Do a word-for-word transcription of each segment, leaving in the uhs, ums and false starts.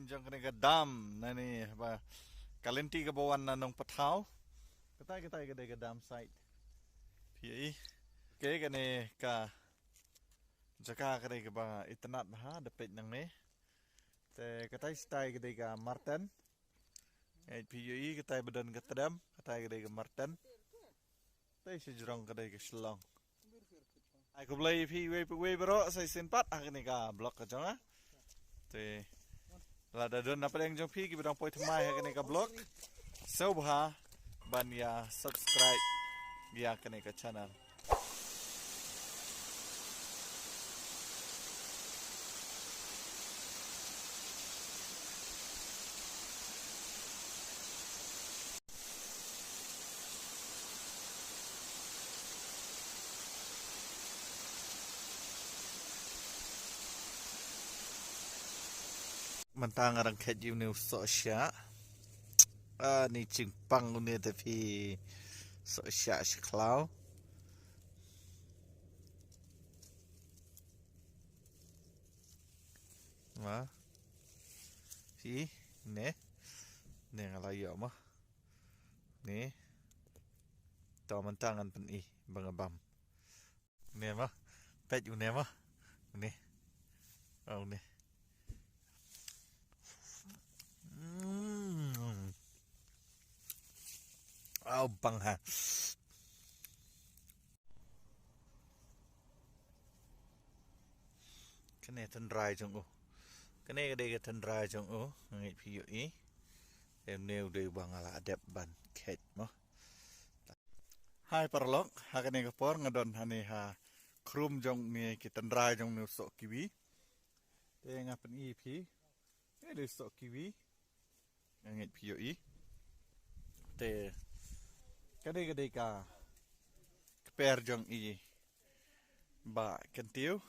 Jong kane ka dam na ne ba ka lynti kaba wan na Nongpathaw. Katai katai ka dei ka dam site. Phi ïohi. Okay, kane ka jaka ka dei kaba itynnad bha, da peit nangne. Te katai shatai ka dei ka Marten. Ngi phi ïohi katai ba don ka tdem, katai ka dei ka Marten. Te sha jrong ka dei ka Shillong. Ai khublei ïa phi wei pa wei baroh sa shisien pat ha kane ka vlog ka jong nga. Te lada don na pdeng jong phi kiba dang poi thymmai ha kane ka vlog, sngewbha ban ïa subscribe ïa kane ka channel. Mynta nga dang khet ïa une u sohshiah. Ah, ni jingpang une te phi, sohshiah shi khlaw. Ma. Phi, ne. Ne nga la ïoh ma. Ne. To mynta ngan pyni ba nga bam. Ne ma. Peit une ma. Une. Au une. Mm. Au bang ha. Kane tynrai jong u. Kane ka dei ka tynrai jong u, nga ngeit phi ïohi. Te une u dei uba nga la dep ban khet mo. Hai paralok, ha kane ka por nga don hangne ha khrum jong une ki tynrai jong une u soh kiwi. Te nga pyni ïa phi. Kane dei soh kiwi. Nga ngeit phi ïohi. Te kane ka dei ka kper jong i Bah Kyntiew,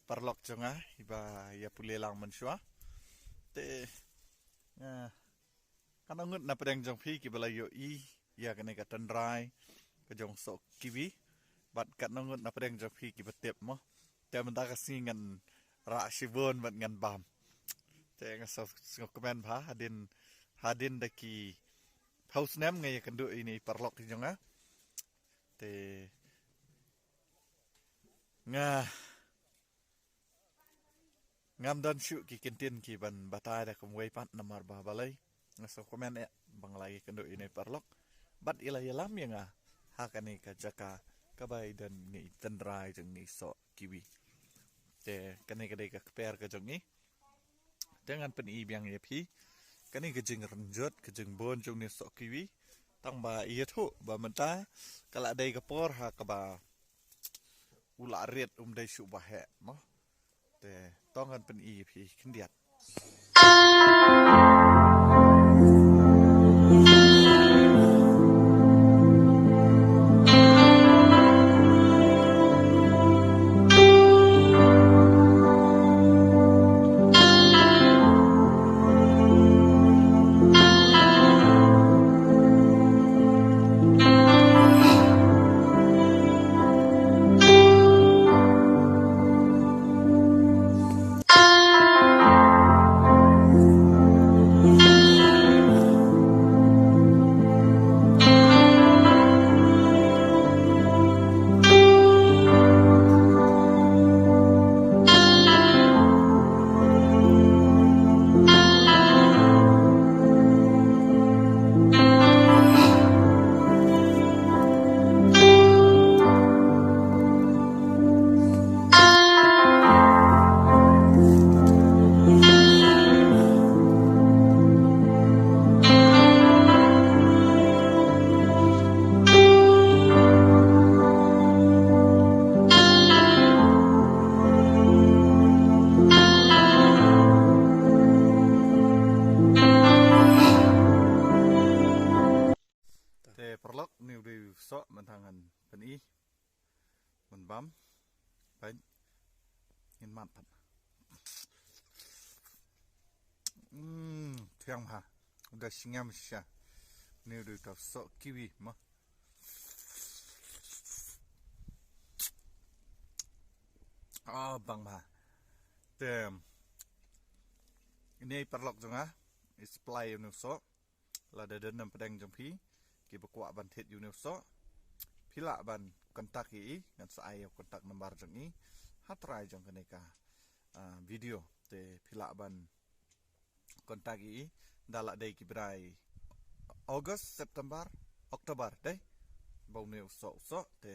paralok jong nga iba ïa pule lang mynshuwa. Te nga, katno ngut na pdeng jong phi kiba la ïohi ïa kane ka tynrai ka jong soh kiwi, bad katno ngut na pdeng jong phi kiba tip mo. Te mynta ka sngi ngan rah shibun bad ngan bam. Te nga sngewkmen bha hadien, hadien da ki phew snem nga ïakynduh ïa ine i paralok jong nga. Te nga, ngam don shuh ki kyntien kiban batai da kumwei pat namar ba balei nga sngewkmen eh ba nga la ïakynduh ïa ine i paralok bad i la ïalam ïa nga ha kane ka jaka kaba i don ine i tynrai jong ine i soh kiwi. Te kane ka dei ka kper ka jong i. Te ngan pyni biang ïa phi kane ka jingrynjot ka jingbun jong ine i soh kiwi. Tang ba ïathuh ba mynta ka la dei ka por ha kaba u la rit, um dei shuh ba heh mo. Te to ngan pyni ïa phi khyndiat. Te paralok, une u dei u soh mynta ngan pyni. Ngan bam. Peit. Ngin mad pat. Hmm, thiang bha. U da sngem shisha. Ni u dei u soh kiwi mo. Ah, bang bha. Te ini paralok jong nga, i supply ïa une u soh. Lada don na pdeng jong phi kiba kwah ban thied ïa une u soh, phi lah ban contact ïa i, ngan sa ai ïa u contact number jong i ha trai jong kane ka, ah, video. Te phi lah ban contact ïa i da la dei ki bnai August, September, October dei ba une u soh, u soh te,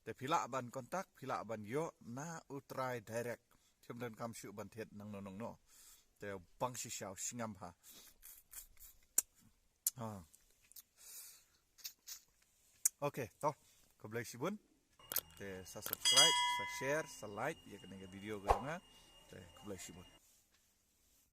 te phi lah ban contact, phi lah ban ïoh na u trai direct. Phim donkam shuh ban thied nangno nangno. Te bang shisha u sngewbha. Ah. Okay, to. Khublei shibun. Te sa subscribe, sa share, sa like ïa kane ka video ka jong nga. Te khublei shibun.